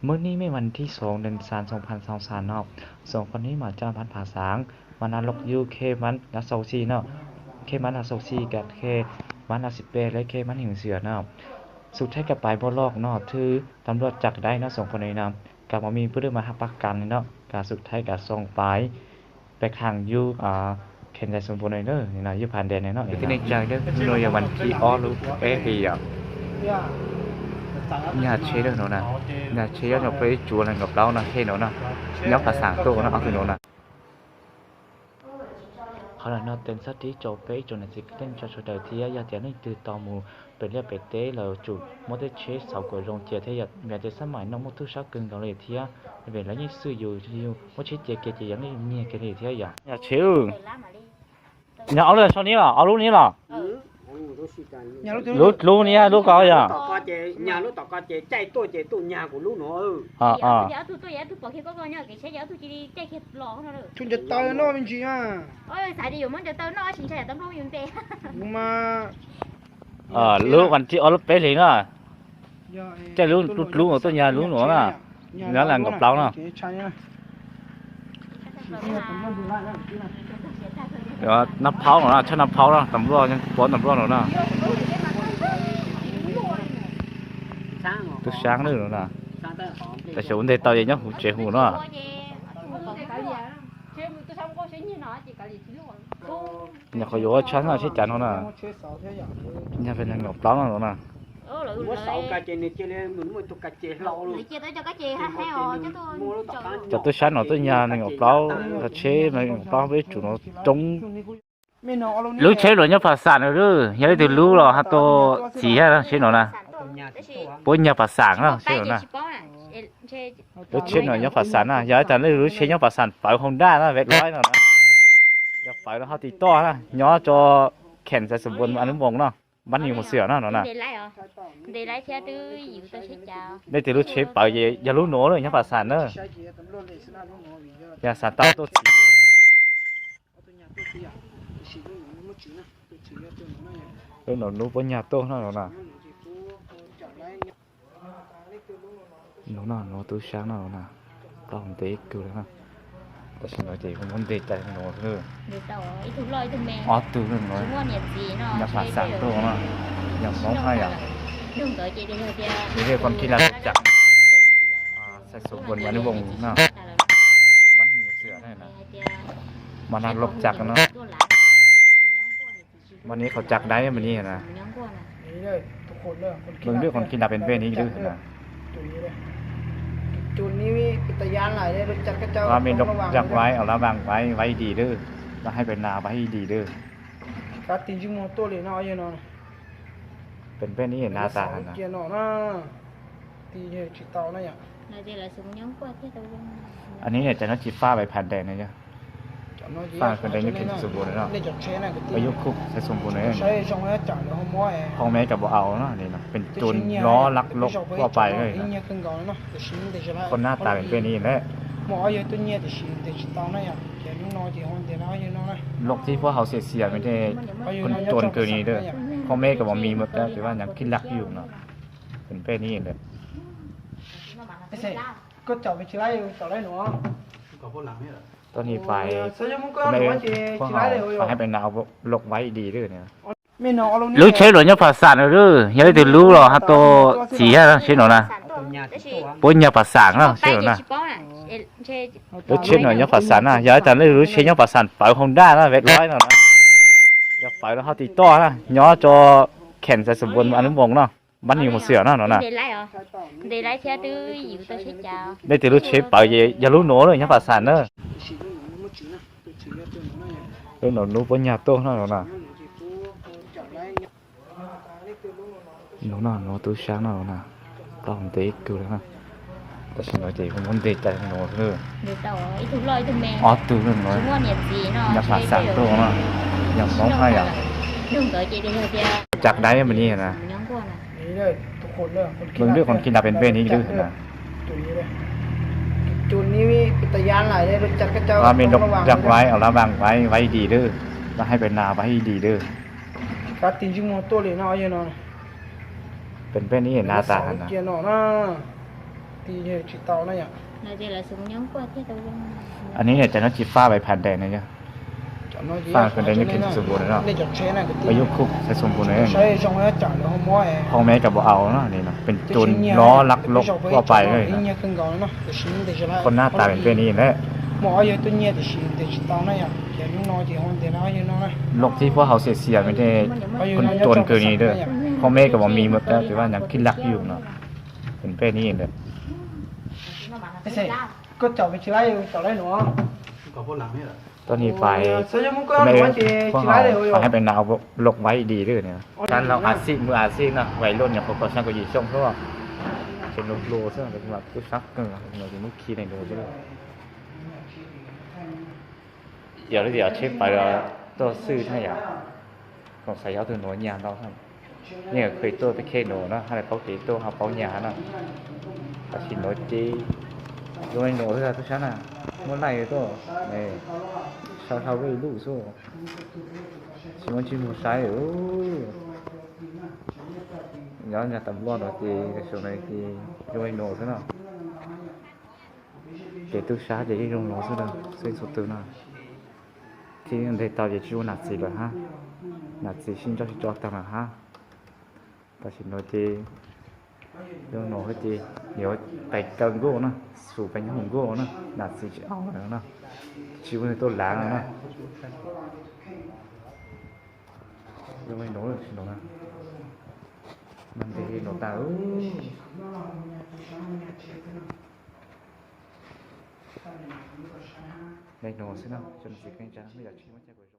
ມື້ນີ້ແມ່ນວັນທີສອງ ເດືອນສາມ ສອງພັນຊາວສາມເນາະ, ສອງຄົນນີ້ມາຈາກບ້ານຜາສາງ ມານັດລົມຢູ່ເຂດບ້ານຫຼັກຊາວສີ່ເນາະ, ເຂດບ້ານຫຼັກຊາວສີ່ກັບເຂດບ້ານຫຼັກສິບແປດ ແລະ ເຂດບ້ານຫີນເສືອເນາະ. ສຸດທ້າຍກໍໄປບໍ່ລອດເນາະ, ຖືກຕຳຫຼວດຈັບໄດ້ເນາະ ສອງຄົນນີ້ເນາະ, ກໍບໍ່ມີຜູ້ໃດມາຮັບປະກັນເນາະ, ກໍສຸດທ້າຍກໍສົ່ງໄປ ໄປຂັງຢູ່ ອ່າ ແຂວງໄຊສົມບູນເດີ ນີ້ນະ ຢູ່ຜ່ານແດນເນາະ. ເຮັດໃນໃຈເດີ ໂນ ຢ່າວັນທີ່ອອກລູກເອເຮຍ ຢ່າເຊເດີໂນນະ ຢ່າເຊ ຢ່າໄປຈວນກັບລາວນະ ເຮໂນນະ ຍອມປະສານໂຕນະ ເອົາຄືໂນນະ. ເຮົາລະເນາະ ເຕືອນສະຕິ ໂຈເປ ໂຈນະຊິເຕັນ ໂຈໂຊເດີເທຍ ຢ່າເຕຍໜຶ່ງຕື່ຕອງໝູ່ ເປັນລຽບເປເຕ ລາວຈູ ມໍເຕີເຊ ເສົາກົວລົງເຈຍເທຍ ແມ່ເຕສະໝາຍນອກມຸດທຸຊາກຶງກອງເລເທຍ ເວລາຍິງຊື່ຢູ່ ຢູ່ ໂມເຊເຈເກເຈ ຍັງເນຍເກເລເທຍ ຢ່າ ຍາເຊອ ຍາເອົາເລີຍ ຊ່ອງນີ້ລະ ເອົາລູກນີ້ລະ ເອີ ລູກ ລູກນີ້ ລູກເຂົາ ຍາ ອາ ອາ ເອີ ລູກອັນທີ່ເອົາລົດໄປເລີຍນະ ຈະລູກ ລູກ ລູກຕົວຍາ ລູກໜໍນະ ຍາຫຼັງກັບເປົານະ ເອີ ນຳເຜົານະ ຊະນຳເຜົານະ ຕຳຫຼວດຍັງປ້ອນຕຳຫຼວດນະ ຕຸຊາງເດີນະ ແຕ່ຊະອຸນເດຕາເຍຍັງຫູເຈຫູນະ. ຍາເຂົາຢູ່ວ່າຊັ້ນນະ ຊິຈັນເຮົານະ ຍາເປັນຫຍັງເອົາເປົານະນະ ຈະຕຸຊານເອົາຕົວຍາໜຶ່ງເອົາເປົາ ກະເຊມາເອົາເປົາໄປຈຸເອົາຈົງ ລູກເຊໂລຍາປາສານເດີ ຍາໄດ້ຖືລູກລະ ຫາໂຕສີຫາເຊໂນນະ ໂປຍາປາສານເນາະ ເຊໂນນະ ລູກເຊໂລຍາປາສານນະ ຢາກໃຫ້ທ່ານໄດ້ຮູ້ເຊຍອງປາສານ ໄປຮອງດ້ານະ ແວັດຮ້ອຍນະ ຢາກໄປນະ ເຮົາຕິດຕໍ່ນະ ຍອດຈອແຂນໄຊສົມບູນ ອະນຸວົງເນາະ ບ້ານຫີນຫົວເສືອເນາະ ເນາະນະ ໄດ້ແຕ່ລູກເຊໄປ ຢ່າ ຢ່າລູກໂນເດີ ຍາປາສານເດີ ຍາສານຕາໂຕສີ ເອີ ໜູ ໜູ ໂປຍາໂຕເນາະ ເນາະນະ. โน่นน่ะ โน่น ตู้ช้างน่ะ โน่นน่ะ ต้องเตะกูเลยนะ แต่ฉันเอาใจผมมันเตะใจโน่นเออ เดี๋ยวต่อ อีกทุกร้อยทุกเมตร อ๋อ ตู้หนึ่งร้อย ทุกงวดเนี่ยจีเนาะ ยาผาสามตัวเนาะ อย่างน้องให้อ่ะ หนึ่งร้อยเจ็ดเดียวเดียว นี่เรียกคนขี้รักจัก อ่า ใส่สูทบนวันวงเนาะ บ้านหินเสือนั่นนะ มานัดลบจักกันเนาะ ວັນນີ້ເຂົາຈັກໄດ້ມື້ນີ້ນະ ນີ້ເດີທຸກຄົນເດີ ຄົນຂີ້ລັກ ເບິ່ງເດີຄົນຂີ້ລັກເປັນແບບນີ້ເດີນະ ໂຈນນີ້ເປັນຕາຢ້ານຫຼາຍເດີ ລົດຈັກຂະເຈົ້າ ວ່າມີລົດຈັກໄວ້ ເອົາລະວັງໄວ້ ໄວ້ດີເດີ ລະໃຫ້ໄປນາໄວ້ດີເດີ ກາຕີນຈິງໂມໂຕເລີຍເນາະ ເອີເນາະ ເປັນແບບນີ້ໜ້າຕາຫັ້ນນະ ເກຍເນາະນະ ຕີເນຍຈິເຕົານະ ອັນນີ້ເນຍຈະນອດຈິຟ້າໄວ້ຜ່ານແດນນະ ຝາກເພິ່ນໄດ້ຢູ່ເຂດໄຊສົມບູນເນາະ ໄປຢູ່ຄຸກໄຊສົມບູນເລີຍ ພໍ່ແມ່ກໍບໍ່ເອົາເນາະ ນີ້ເນາະ ເປັນໂຈນລໍ້ລັກລົບທົ່ວໄປເລີຍນະ ຄົນໜ້າຕາເປັນແບບນີ້ແຫຼະ ລົກທີ່ພວກເຮົາເສຍໆ ມີແຕ່ຄົນໂຈນຄືນີ້ເດີ ພໍ່ແມ່ກໍບໍ່ມີໝົດແລ້ວ ແຕ່ວ່າຍັງຂີ້ລັກຢູ່ເນາະ ເປັນແບບນີ້ແຫຼະ. ຕອນນີ້ໄປ ພໍ່ແມ່ພວກເຮົາ ຂໍໃຫ້ໄປນາເອົາລົກໄວ້ດີເດີນີ້ ລູກເຊໂລຍາປາສານເດີ ຍາໄດ້ຖືລູກລະ ຫາໂຕສີຫາເຊໂນນະ ໂປຍາປາສານເນາະ ເຊໂນນະ ລູກເຊໂລຍາປາສານນະ ຢາກໃຫ້ທ່ານໄດ້ຮູ້ເຊຍອງປາສານ ໄປຮອງດ້ານະ ແວັດຮ້ອຍນະ ຢາກໄປນະ ເຮົາຕິດຕໍ່ນະ ຍອດຈອແຂນໄຊສົມບູນ ອະນຸວົງເນາະ ບ້ານຫີນຫົວເສືອເນາະ ເນາະນະ ໄດ້ແຕ່ລູກເຊໄປ ຢ່າ ຢ່າລູກໂນເດີ ຍາປາສານເດີ ເອີ ໜູ ໜູ ໂປຍາໂຕເນາະ ເນາະນະ ໂນນະ ໂນ ຕູ້ຊ້າງເນາະ ໂນນະ ຕ້ອງເຕະກູເລີຍນະ ແຕ່ສຳລັບເຈ ຜົມເດໃຈໂນເດີ ອໍ ຕູ້ໜຶ່ງຮ້ອຍ ຍັງພາສາມໂຕເນາະ ຍັງມອງໃຫ້ອະ ຈັກໄດ້ມື້ນີ້ນະ ນີ້ເດີທຸກຄົນເດີ ເບິ່ງເດີຄົນກິນລາເປັນເວນີ້ເດີນະ ໂຈນນີ້ເປັນຕາຢ້ານຫຼາຍເດີ ລົດຈັກຂະເຈົ້າ ວ່າມີລົດຈັກໄວ້ ເອົາລະວັງໄວ້ ໄວ້ດີເດີ ລະໃຫ້ໄປນາໄວ້ດີເດີ ກາຕີນຈິງໂມໂຕເລີຍເນາະ ເອີເນາະ ເປັນແບບນີ້ໜ້າຕາຫັ້ນນະ ເກຍເນາະນະ ທີ່ເຮັດຊິເຕົານັ້ນຫຍັງ ໜ້າຈະຫຼາຍສົມຍອມກວ່າທີ່ເຂົາຍັງ ອັນນີ້ເນຍ ຈະເນາະ ຈິຟ້າໄປຜ່ານແດນເນຍ ຟ້າແດນນີ້ຂຶ້ນສົມບູນເນາະ ໄປຢູ່ຄຸກໃສ່ສົມບູນເອງ ພໍ່ແມ່ກໍບໍ່ເອົາເນາະ ນີ້ເນາະ ເປັນໂຈນລໍ້ລັກລົກທົ່ວໄປເລີຍນະ ຄົນໜ້າຕາເປັນແບບນີ້ແຫຼະ ລົກທີ່ພວກເຮົາເສຍໆ ມີແຕ່ຄົນຈົນເກີນນີ້ເດີ ພໍ່ແມ່ກໍບໍ່ມີໝົດແລ້ວ ແຕ່ວ່າຍັງຄິດລັກຢູ່ເນາະ ເປັນແບບນີ້ແຫຼະ. ເຈົ້າໄປຊິໄລ່ເຈົ້າໄດ້ເນາະ ກໍພວກຫຼັງນີ້ແຫຼະ ຕອນນີ້ໄປ ໂອ້ຍ ເຈົ້າຍັງບໍ່ກ້າ ແມ່ ພວກເຮົາໄປໃຫ້ໄປນາວລົກໄວ້ດີເດີນີ້ ທ່ານລາວອາຊີບ ມືອາຊີບນະ ໄວລຸ້ນຫຍັງ ເຂົາກໍຊ່າງກໍຢູ່ຊ່ວງພວກເປັນໂລໂລ ເຊິ່ງກໍຄືວ່າຜູ້ຊັກເກີນ ເຮົາຊິມື້ຂີ່ໃນໂດເດີ ດຽວ ດຽວເຊັກໄປແລ້ວ ໂຕຊື້ໃຫ້ອະ ສົງໄສເອົາໂຕໂນຍານເນາະ ນີ້ກໍເຄີຍໂຕໄປເຄໂນເນາະ ຫາໄດ້ເປົາເຕໂຕເຮົາເປົາຍາເນາະ ກາຊິໂນເຈ ໂດຍໂນເທື່ອທຸກຊັ້ນນະ ເມື່ອໄຫຼໂຕ ເອີ ຊາວທາເວລູໂຊ ຊິມັນຊິບໍ່ໃຊ້ ໂອ້ ຍານຍາຕຳຫຼວດເນາະ ເຕ ກະຊົນໃນເຕ ໂດຍໂນເທື່ອເນາະ. ເກຕຸຊາເຈໂນໂນສຸດເດີ ເສັ້ນສຸດເຕີນນະ ທີ່ໄດ້ຕາເຈຈູນາຊີລະຮະ ນາຊີຊິນຈອຊິຈອຕາມາຮະ ຕາຊິໂນເຈໂນໂນເຈ ດຽວໄປເກີງໂກນະ ສູໄປຍອງໂກນະ ນາຊີຊິເອົານະ ຊິເບິ່ງໂຕລາງນະ ໂນໂນຊິໂນນະ ມັນເດໂນຕາ ເອີ. Dai no, se no, yo no sé qué ya, mira, chimo, ya, pues,